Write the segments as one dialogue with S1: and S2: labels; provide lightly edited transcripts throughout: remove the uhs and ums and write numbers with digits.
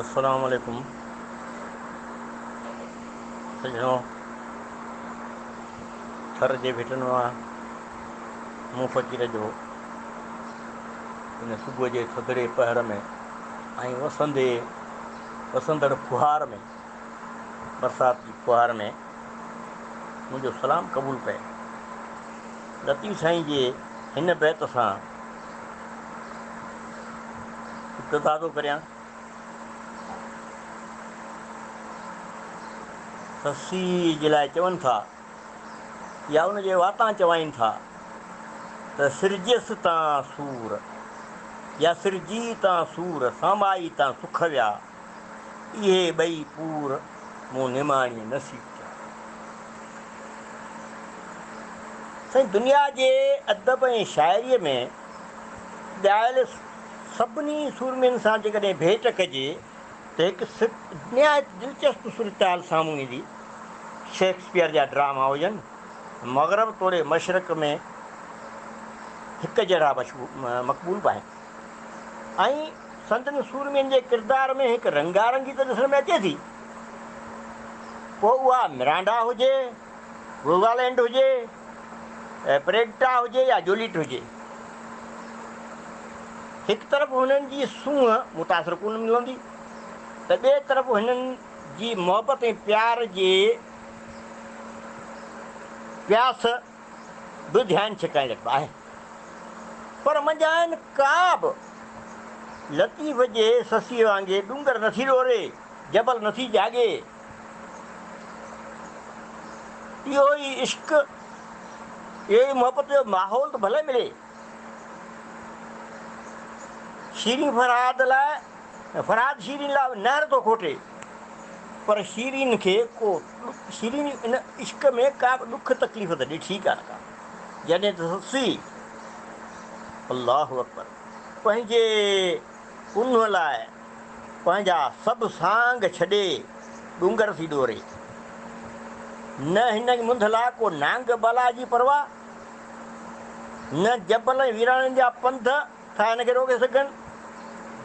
S1: السلام عليڪم سڄڻو ٿر جي ڀٽن مان مون فقير جو ان صبح جي ٿڌڙي پهر ۾ ۽ وسندي وسندڙ ڦوهار ۾ برسات جي ڦوهار ۾ منهنجو سلام قبول پئي. لطيف سائين جي هن بيت سان ابتدا ٿو ڪريان. سسئي جي لاء چون ٿا يا ان جي واتان چوائين ٿا ته سرجيس تان سور يا سرجي تان سور سامائي تان سک ويا. اهي ٻئي پور مون نماڻيء نصيب ٿيا. سائين دنيا جي ادب ۽ شاعريء ۾ ڳايل سڀني سورمين سان جيڪڏهن ڀيٽ ڪجي ته هڪ نهايت دلچسپ صورتحال سامهون ايندي. شيڪسپيئر جا ڊراما هجن، مغرب توڙي مشرق ۾ هڪ جهڙا مقبول به آهن. ۽ سندن سورمين جي ڪردار ۾ هڪ رنگارنگي ته ڏسڻ ۾ اچي ٿي، پوء اها مرانڊا هجي، روزالينڊ هجي، پريگٽا هجي يا جوليٽ هجي. هڪ طرف هنن جي سونهن متاثر ڪونه ملندي ته ٻئي طرف هنن جي محبت ۽ پيار جي پياس به ڌيان ڇڪائيندڙ به آهن پر منجهائن ڪا به لطيف جي سسيء وانگي ڏونگر نٿي ڏوري، جبل نٿي جهاڳي. اهو ئي عشق، اهو ئي محبت جو ماحول ته ڀلي ملي. شيرين فرهاد لاء فرهاد شيرين لاء نهر ٿو کوٽي پر شيرين کي ڪو شيرين ان عشق ۾ ڪا به ڏک تڪليف ته ڏٺي ڪانه ڪا. جڏهن ته سسئي الله اڪبر پنهنجي پنهون لاء پنهنجا سڀ سانگ ڇڏي ڏونگر ٿي ڏوري. نه هن منڌ لاء ڪو نانگ بلا جي پرواهه، نه جبل ۽ ويرانن جا پنڌ ٿا هن کي روڪي سگهن.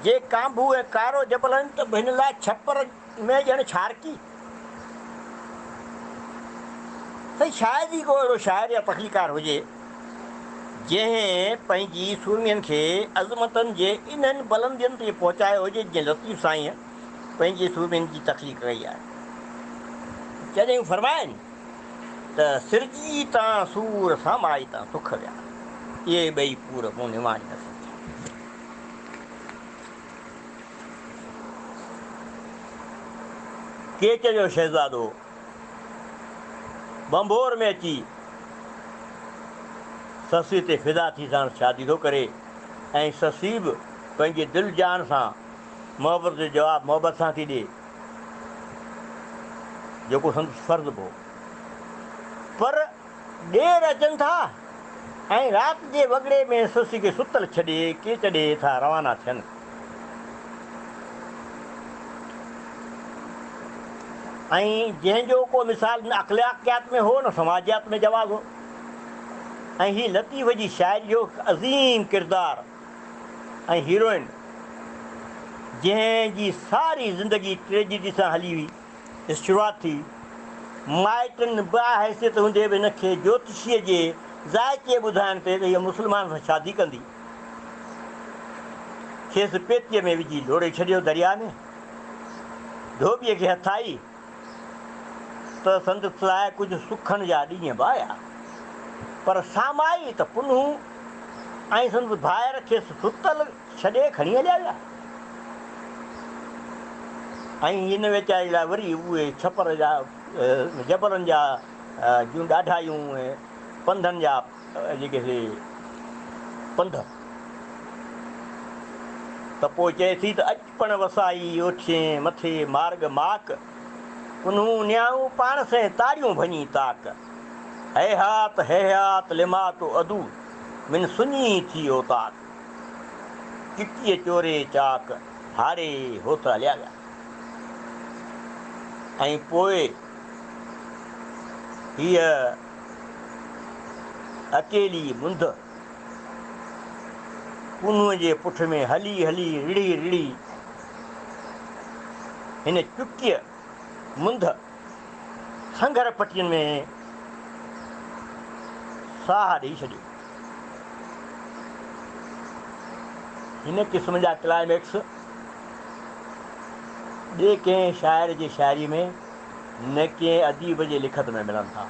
S1: جي ڪانڀو ۽ ڪارو جبل آهن ته به هن لاء ڇپر ۾ ڄڻ ڇارڪي. سائين شايد ئي ڪو اهڙو شاعر يا تخليقار هجي، جنهن پنهنجي سورمين کي عظمتن جي انهن بلندين تي پهچايو هجي جيئن لطيف سائينء پنهنجي سورمين جي تخليق ڪئي آهي. جڏهن هو فرمائن ته سرجي تان سور سامائي تان سک ويا، اهي ٻئي پور مون نماڻي نصيب ٿيا. ڪيچ جو شهزادو ڀنڀور ۾ اچي سسئي تي فدا ٿي ساڻس شادي ٿو ڪري ۽ سسئي به پنهنجي دل جان سان محبت جو جواب محبت سان ٿي ڏي، جيڪو سندس فرض به هو. پر ڏير اچن ٿا ۽ رات جي وڳڙي ۾ سسئي کي ستل ڇڏي ڪيچ ڏي ٿا روانا ٿين. ۽ جنهن جو ڪو مثال نه اخلاقيات ۾ هو نه سماجيات ۾ جواز هو. ۽ هي لطيف جي شاعري جو هڪ عظيم ڪردار ۽ هيروئن جنهن جي ساري زندگي ٽريجڊي سان هلي هئي. شروعات ٿي. مائٽن باحيثيت هوندي به هن کي جوتشيء جي ذائقي ٻڌائڻ تي ته هيء مسلمان سان شادي ڪندي، کيس پيتيء ۾ وجهي لوڙهي ڇڏيو درياء ۾. ڌوٻيء کي هٿ آئي ته سندس لاء ڪجهه سکن جا ڏينهن به آيا، پر سامائي ته پنهون ۽ سندس ڀائر کيس ستل ڇڏي کڻي هليا ويا ۽ هن ويچاري لاء وري اهي ڇپر جا جبلن جا جون ڏاڍايون ۽ پنڌن جا جيڪي سي پنڌ ته پوء چئي ٿي ته اڄ پڻ وسائي اوٺين مٿي مارڳ ماڪ، پنهون نيائون پاڻ سين تاڙيون ڀڃي تاڪ، هيهات هيهات لما تو عدو من سڃي ٿي اوطاق. چٽيء چوري چاڪ هاري هوت هليا ويا ۽ پوء هيء اڪيلي منڌ پنهونء جي پٺ ۾ هلي هلي رڙهي رڙهي هن چڪيء منڌ سنگهر پٽين ۾ ساهه ڏيئي ڇڏيو. هن قسم جا ڪلائميڪس ٻئي ڪنهن شاعر جي شاعريء ۾ نه ڪنهن اديب جي لکت ۾ ملن ٿا.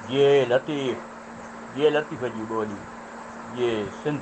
S1: جيئي لطيف، جيئي لطيف جي ٻولي، جيئي سنڌ.